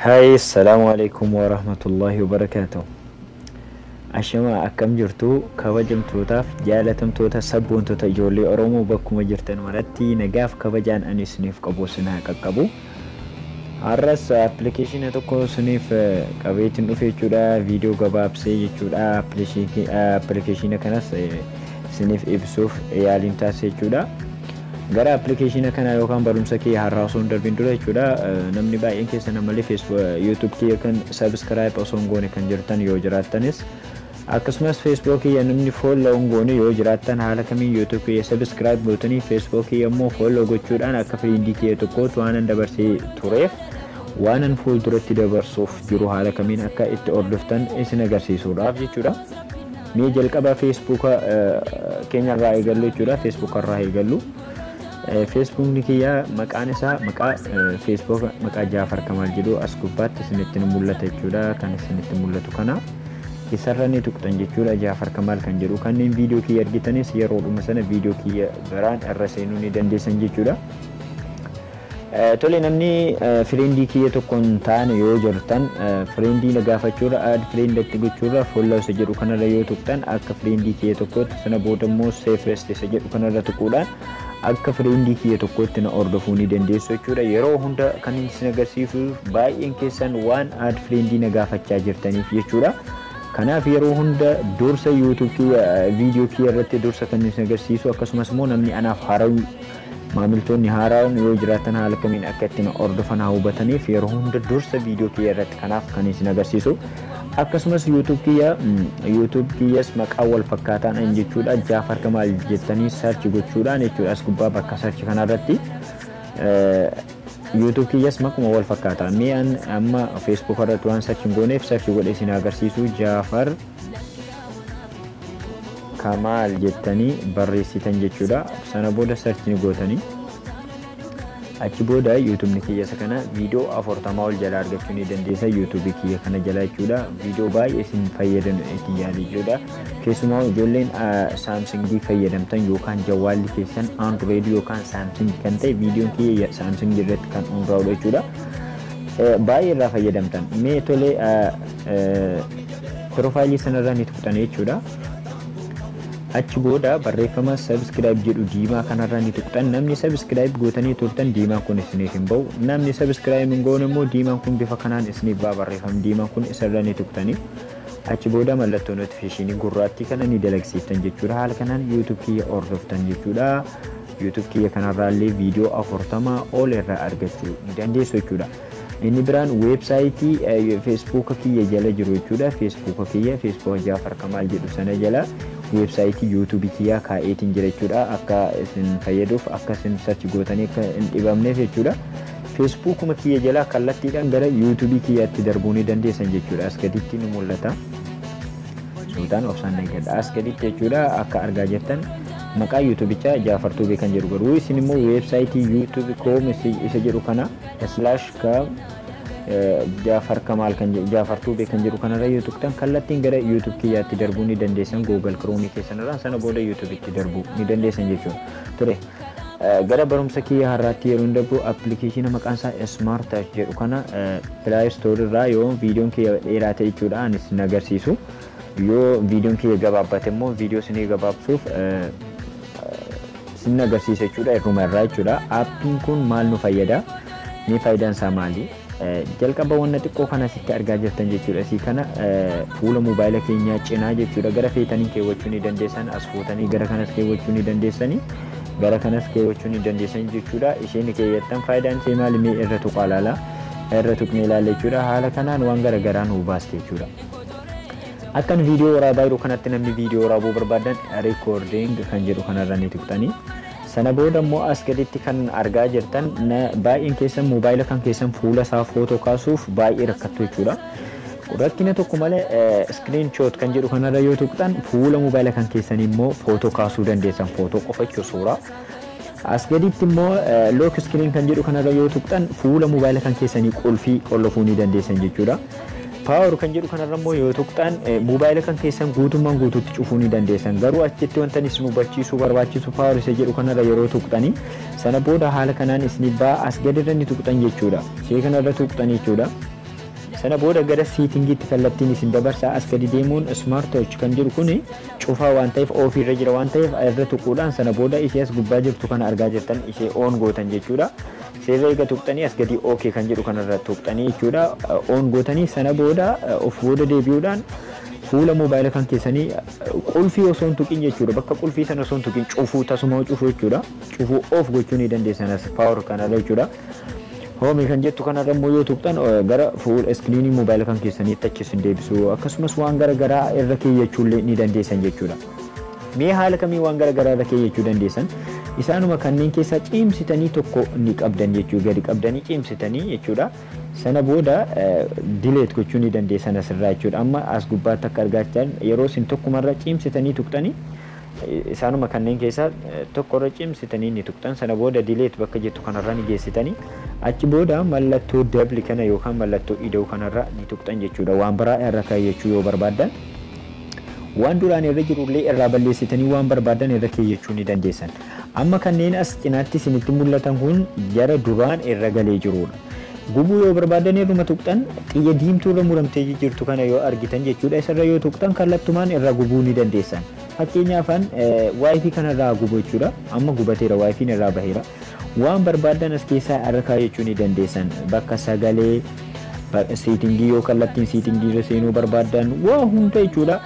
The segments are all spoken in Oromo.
Hi, assalamu alaikum wa rahmatullahi wa barakatuh. Ashama, akkam jirtu? Kabajamtootaaf jaalatamtoota sabboontota ijoollee Oromoo bakkuma jirtan maratti nagaaf kabajaan ani isiniif qabu isin haa qaqqabu. Har'as appilikeeshina tokko isiniif qabeetiin dhufe jechuudha. Viidiyoo gabaabsee jechuudha. Appilikeeshina kanas isiniif ibsuuf yaaliin taasise jechuudha. Gara appilikeeshina kana yookaan barumsa kee har'aa osoo hin darbin dura jechuudha. Namni baay'een keessan ammallee Facebook, YouTube kiyya kan subscribe osoo hin goone kan jirtan yoo jiraattanis, akkasumas Facebook kiyya namni follow hin goone yoo jiraattan, haala kamiin YouTube kiyya subscribe gootanii Facebook kiyya immoo follow gochuudhaan akka friendii kiyya tokkootti waan an dabarsee tureef waan an fuulduratti dabarsuuf jiru haala kamiin akka itti hordoftan isin agarsiisuudhaaf jechuudha. Mee jalqaba Facebook keenya irraa eegallu jechuudha. Facebook irraa eegallu. Feesbuukni kiyya maqaan isaa maqaa Facebook maqaa Jaafar Kamaal jedhu as gubbaatti isinitti ni mul'ata jechuudha. Kan isinitti mul'atu kana isarra ni tuqxan jechuudha. Jaafar Kamaal kan jedhu kanneen viidiyoo kiyya argitanis yeroodhuma sana viidiyoo kiyya biraan irra seenuu ni dandeessan jechuudha. Tole, namni friendii kiyya tokkoon taane yoo jirtan, friendii na gaafachuurra, add friendatti gochuurra, follow isa jedhu kanarra yoo tuqxan akka friendii kiyya tokkootti, sana booda immoo see first isa jedhu kanarra tuquudhaan akka friendii kiyya tokkootti na hordofuu ni dandeessu jechuudha. Yeroo hunda kan isin agarsiisu baay'een keessan waan add friendii na gaafachaa jirtaniif jechuudha. Kanaaf yeroo hunda dursa YouTube kiyya viidiyoo kiyya irratti dursa kan isin agarsiisu, akkasumas immoo namni anaaf haarawuu, maamiltoonni haaraan yoo jiraatan haala kamiin akka ittiin hordofan haa hubataniif yeroo hunda dursa viidiyoo kiyya irratti kanaaf kan isin agarsiisu. Akkasumas YouTube kiyyas maqaa wal fakkaataan jechuudha. Jaafar Kamaal jettanii search gochuudhaan jechuudha, as gubbaa bakka search kanarratti YouTube kiyyas maquma wal fakkaata. Mee an amma Facebook irratti waan search hin gooneef search godhee isin agarsiisu. Jaafar Kamaal jettanii barreessitan jechuudha. Sana booda search ni gootanii. Achi booda YouTubeni kiyya isa kana viidiyoo 40 ol jala argachuu ni dandeessa, YouTubeii kiyya kana jala jechuudha. Viidiyoo baay'ee isin fayyadan itti yaadu jechuudha. Keessumaa ijoolleen Samsungii fayyadamtan yookaan jawwaalli keessan Android yookaan Samsung kan ta'e, viidiyoon kiyya Samsung irratti kan hundaa'udha jechuudha. Baay'ee irraa fayyadamtan. Mee tolee, profileii sanarraa ni tuqxan jechuudha. Achi booda barreeffama subscribe jedhu diimaa kanarraa ni tuqxan. Namni subscribe gootanii turtan diimaan kun isiniif hin ba'u. Namni subscribe hin goone immoo diimaan kun bifa kanaan isiniif ba'a, barreeffamni diimaan kun isarra ni tuqxanii. Achi booda mallattoo notificationii gurraattii kana ni dalagsiiftan jechuudha. Haala kanaan YouTube kiyya hordoftan jechuudha. YouTube kiyya kanarraallee viidiyoo 40 ol irraa argachuu ni dandeessu jechuudha. Inni biraan weebsaayitii Feesbuuka kiyya jala jiru jechuudha. Feesbuuka kiyya, Feesbuuka Jaafar Kamaal jedhu sana jala weebsaayitii YouTubeii kiyyaa kaa'eetiin jira jechuudha. Akka isin fayyaduuf, akka isin search gootanii akka hin dhibamneef jechuudha. Feesbuukuma kiyya jalaa kallattiidhaan gara YouTubeii kiyyaatti darbuu ni dandeessan jechuudha. As gaditti ni mul'ata. Suutaan obsaan eeggadha. As gaditti jechuudha, akka argaa jirtan maqaa YouTubichaa Jaafar Tuubee kan jedhu, garuu isin immoo weebsaayitii YouTube com isa jedhu kana slash ka Jaafar Kamaal kan jedhu, Jaafar Tuubee kan jedhu kanarra yoo tuqxan kallattiin gara YouTube kiyyaatti darbuu ni dandeessan Google Chrome keessanirraa. Sana booda YouTubetti darbuu ni dandeessan jechuudha. Ture, gara barumsa kiyya har'aatti yeroo darbu, appilikeeshina maqaan isaa Smart Touch jedhu kana Play Store irraa, yoo viidiyoon kiyya dheeraa ta'e jechuudha ani isin agarsiisu, yoo viidiyoon kiyya gabaabbate immoo viidiyoo isinii gabaabsuuf isin agarsiisa jechuudha irruma irraa jechuudha. Aappiin kun maal nu fayyada? Mee faayidaan isaa maali? Jalqaba wanna xiqqoo kana asitti argaa jirtan jechuudha. Isii kana fuula moobaayila keenyaa cinaa jechuudha. Gara feetanii keewwachuu ni dandeessan. As fuutanii gara kanas keewwachuu ni dandeessanii. Gara kanas keewwachuu ni dandeessan jechuudha. Isheen keeyyattan faayidaan ishee maali? Mee irra tuqaa ilaala. Irra tuqnee ilaalla jechuudha. Haala kanaan waan gara garaa nu baaste jechuudha. Akkan viidiyoo waraabaa yeroo kanatti namni viidiyoo waraabuu barbaadan recording kan jedhu kanarra ni tuqxanii. Sana booda immoo as gaditti kan argaa jirtan, baay'een keessan moobaayila kan keessan fuula isaa footoo kaasuuf baay'ee rakkattu jechuudha. Rakkina tokko malee screenshot kan jedhu kanarra yoo tuqxan fuula moobaayila kan keessanii immoo footoo kaasuu dandeessan, footoo qofa jechuu, suuraa. As gaditti immoo lock screen kan jedhu kanarra yoo tuqxan fuula moobaayila kan keessanii qulfii qollofuu ni dandeessan jechuudha. Power kan jedhu kanarra immoo yoo tuqxan moobaayila kan keessan guutummaan guutuutti cufuu ni dandeessan. Garuu achitti wanta isin hubachiisuu barbaachisu, power isa jedhu kanarra yeroo tuqxanii sana booda haala kanaan isin ba'a, as gadirra ni tuqxan jechuudha. Ishee kanarra tuqxan jechuudha. Sana booda gara settingiitti kallattiin isin dabarsa. As gadi deemuun smart watch kan jedhu kuni cufaa waan ta'eef, off irra jira waan ta'eef, irra tuquudhaan sana booda ishee as gubbaa jirtu kana argaa jirtan ishee on gootan jechuudha. Seerra eega tuqxanii as gadi OK kan jedhu kanarra tuqxanii jechuudha. On gootanii sana booda of booda deebi'uudhaan fuula moobaayila kan keessanii qulfii osoo hin tuqin jechuudha. Bakka qulfii sana osoo hin tuqin cufuu, tasuma cufuu jechuudha. Cufuu off gochuu ni dandeessan as power kanarra jechuudha. Home kan jettu kanarra immoo yoo tuqxan gara fuula screenii moobaayila kan keessaniitti achi isin deebisu, akkasumas waan gara garaa irra keeyyachuullee ni dandeessan jechuudha. Mee haala kamii waan gara garaa irra keeyyachuu dandeessan? Isaanuma kanneen keessaa cimsitanii tokko ni qabdan jechuudha. Gadi qabdanii cimsitanii jechuudha. Sana booda delete gochuu ni dandeessan asirraa jechuudha. Amma as gubbaatti akka argaa jirtan yeroo isin tokkumarra cimsitanii tuqxanii, isaanuma kanneen keessaa tokkorra cimsitanii ni tuqxan, sana booda delete bakka jettu kanarra ni geessitanii, achi booda mallattoo dabli kana yookaan mallattoo ida'uu kanarra ni tuqxan jechuudha. Waan biraa irra kaayyachuu yoo barbaaddan, waan duraan irra jirullee irraa balleessitanii waan barbaaddan irra keeyyachuu ni dandeessan. Amma kanneen as cinaatti isinitti mul'atan kun jara duraan irra galee jirudha. Gubuu yoo barbaadan irruma tuqxan, xiyya diimtuu irra muramtee jirtu kana yoo argitan jechuudha, isarra yoo tuqxan kallattumaan irra gubuu ni dandeessan. Fakkeenyaafan WiFi kanarraa gubu jechuudha. Amma gubateera, WiFiin irraa baheera. Waan barbaadan as keessaa irra kaayachuu ni dandeessan. Bakka sagalee, settingii yoo kallattiin settingii irra seenuu barbaadan, waa hunda jechuudha.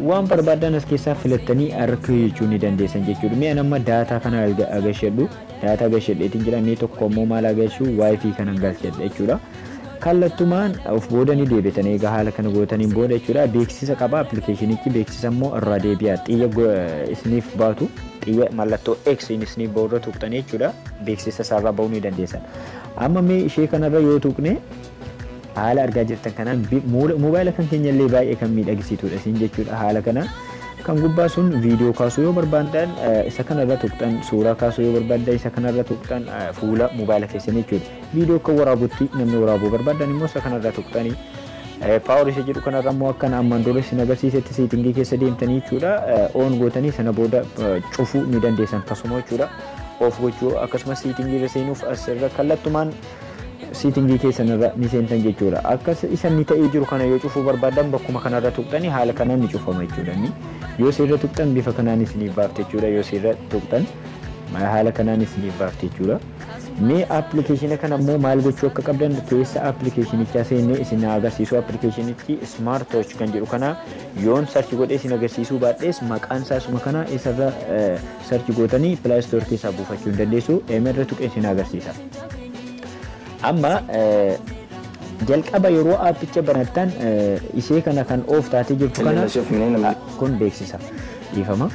Waan barbaadan as keessaa filattanii irra kaayachuu ni dandeessan jechuudha. Mi'a nama data kana agarsiisadhu. Data agarsiisadheetiin jira. Mee tokko immoo maal agarsiisu, WiFi kana galchadha jechuudha. Kallattumaan of booda ni deebitan egaa haala kana gootaniin booda jechuudha. Beeksisa qaba appilikeeshinichi, beeksisa immoo irraa deebi'a. Xiyya isiniif baatu, xiyya mallattoo X isiniif ba'u irra tuqxanii jechuudha. Beeksisa isaarraa ba'uu ni dandeessan. Amma mee ishee kanarra yoo tuqne, haala argaa jirtan kanaan moobaayila kan keenya illee baay'ee kan miidhagsituudha isin jechuudha. Haala kanaan kan gubbaa sun viidiyoo kaasuu yoo barbaadan isa kanarra tuqxan, suuraa kaasuu yoo barbaadan isa kanarra tuqxan, fuula moobaayila keessanii jechuudha. Viidiyoo akka waraabutti namni waraabuu barbaadan immoo isa kanarra tuqxanii, power isa jedhu kanarra immoo akkana ammaan dura isin agarsiisetti settingii keessa deemtanii jechuudha, on gootanii sana booda cufuu ni dandeessan tasuma jechuudha. Off gochuu, akkasumas settingii irra seenuuf asirra kallattumaan settingii keessan irra ni seentan jechuudha. Akkas isa inni ta'ee jiru kana yoo cufuu barbaadan bakkuma kanarra tuqxanii haala kanaan ni cufama jechuudha. Yoo isirra tuqxan bifa kanaan isiniif baafte jechuudha. Yoo isirra tuqxan haala kanaan isiniif baafte jechuudha. Mee appilikeeshina kana immoo maal gochuu akka qabdan keessa appilikeeshinichaa seennee isin agarsiisu. Appilikeeshinichi Smart Watch kan jedhu kana yoon search godhee isin agarsiisuu baadhees, maqaan isaa isuma kana, isarra search gootanii Play Store keessaa buufachuu hin dandeessu. Eemerra tuqee isin agarsiisa. Amma jalqaba yeroo aappicha banattan ishee kana kan off taatee jirtu kana, kun beeksisa, dhiifama.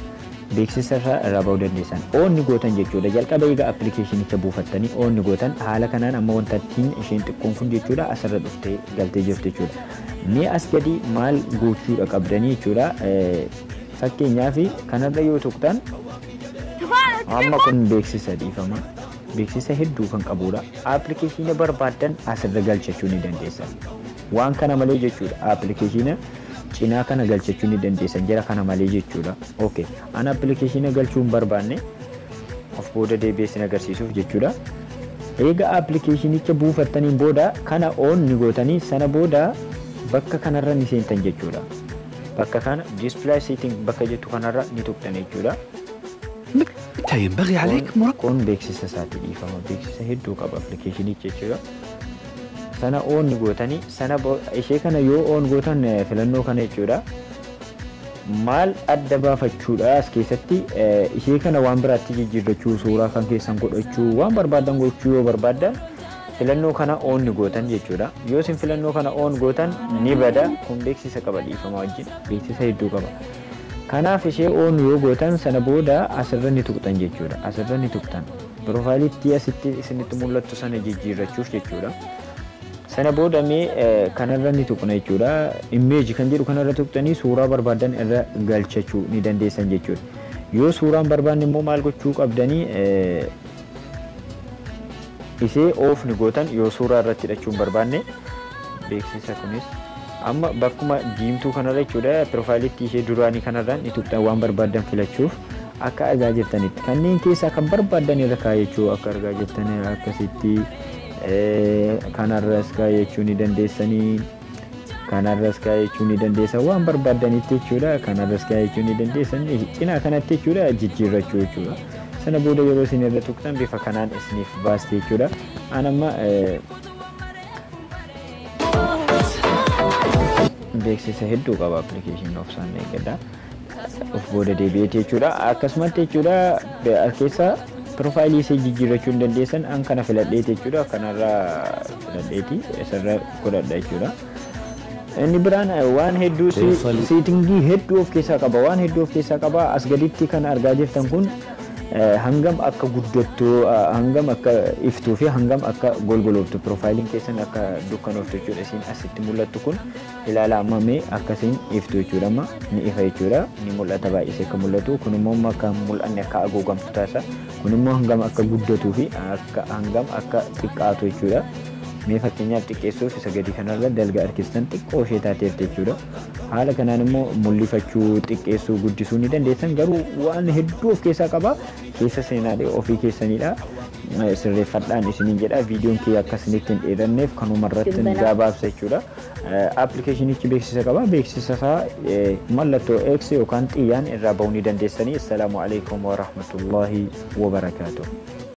Beeksisa irraa ba'uu dandeessan. On ni gootan jechuudha. Jalqaba egaa appilikeeshinicha buufattanii on ni gootan. Haala kanaan amma wanta ittiin isheen xiqqoon kun jechuudha asirra dhuftee galtee jirtu jechuudha. Mee as gadi maal gochuudha qabdanii jechuudha. Fakkeenyaaf kanarra yoo tuqxan, amma kun beeksisa, dhiifama. Beeksisa hedduu kan qabudha. Appilikeeshina barbaaddan asirra galchachuu ni dandeessan. Waan kana malee jechuudha. Appilikeeshina cinaa kana galchachuu ni dandeessan jara kana malee jechuudha. Okay. Ana appilikeeshina galchuu hin barbaanne, of booda deebi'ee isin agarsiisuuf jechuudha. Eega appilikeeshinicha buufattaniin booda kana on ni gootanii, sana booda bakka kanarra ni seentan jechuudha. Bakka kana display setting bakka jettu kanarra ni tuqxan jechuudha. ينبغي عليك مراقبة Kun beeksisa isaati, dhiifama, beeksisa hedduu qaba appilikeeshinichi jechuudha. Sana on ni gootanii sana ishee kana yoo on gootan filannoo kana jechuudha. Maal adda baafachuudha as keessatti, ishee kana waan biraatti jijjiirrachuu, suuraa kan keessan godhachuu, waan barbaadan gochuu yoo barbaadan filannoo kana on ni gootan jechuudha. Yoo isin filannoo kana on gootan ni bada. Kun beeksisa qaba, dhiifama wajjin, beeksisa hedduu qaba. Kanaaf ishee on yoo gootan sana booda asirra ni tuqxan jechuudha. Asirra ni tuqxan. Piroofaayilitti asitti isinitti mul'attu sana jijjiirrachuuf jechuudha. Sana booda mee kanarra ni tuqna jechuudha. Image kan jedhu kanarra tuqxanii suuraa barbaadan irra galchachuu ni dandeessan jechuudha. Yoo suuraan barbaanne immoo maal gochuu qabdanii, ishee off ni gootan yoo suuraa irratti hidhachuu hin barbaanne. Beeksisa kunis amma bakkuma diimtuu kanarra jechuudha, piroofaayilitti ishee duraanii kanarra ni tuqxan waan barbaadan filachuuf. Akka argaa jirtanitti kanneen keessaa kan barbaadan irra kaayachuu, akka argaa jirtan akkasitti Kanarras kaayachuu ni dandeessanii. Kanarras kaayachuu ni dandeessan waan barbaadanitti jechuudha. Kanarras kaayachuu ni dandeessan cinaa kanatti jechuudha, jijjiirrachuu jechuudha. Sana booda yeroo isin irra tuqxan bifa kanaan isiniif baasti jechuudha. An amma beeksisa hedduu qaba appilikeeshinii of isaan eeggadha. Of booda deebi'eeti jechuudha. Akkasumatti jechuudha, keessa piroofaayilii isee jijjiirrachuu hin dandeessan. An kana filadheeti jechuudha. Kanarraa filadheeti isarra godhadha jechuudha. Inni biraan waan hedduu, siitingii hedduu of keessaa qaba. Waan hedduu of keessaa qaba. As gaditti kan argaa jirtan kun hangam akka guddattu, hangam akka iftuu fi hangam akka golgolooftu, piroofaayiliin keessan akka dukkanooftu jechuudha. Isin asitti mul'attu kun ilaala, amma mee akkasiin iftu jechuudha. Amma ni ifa jechuudha. Ni mul'ata, baay'isee akka mul'atu. Kun immoo akka mul'anne, akka haguugamtu taasisa. Kun immoo hangam akka guddatuu fi akka hangam akka xiqqaatu jechuudha. Mee fakkeenyaaf xiqqeessuuf isa gadi kanarra dalga harkistan xiqqoo ishee taateerti jechuudha. Haala kanaan immoo mul'ifachuu, xiqqeessuu, guddisuu ni dandeessan. Garuu waan hedduu of keessaa qaba. Keessa seenaalee ofii keessanidha. Sirreeffadhaan isiniin jedha. Viidiyoon kiyya akka isinitti hin dheeranneef kanuma irratti gabaabsa jechuudha. Appilikeeshinichi beeksisa qaba. Beeksisa isaa mallattoo X yookaan xiyyaan irraa bahuu ni dandeessanii. Assalaamu alaikum wa rahmatullahi wa barakaatuh.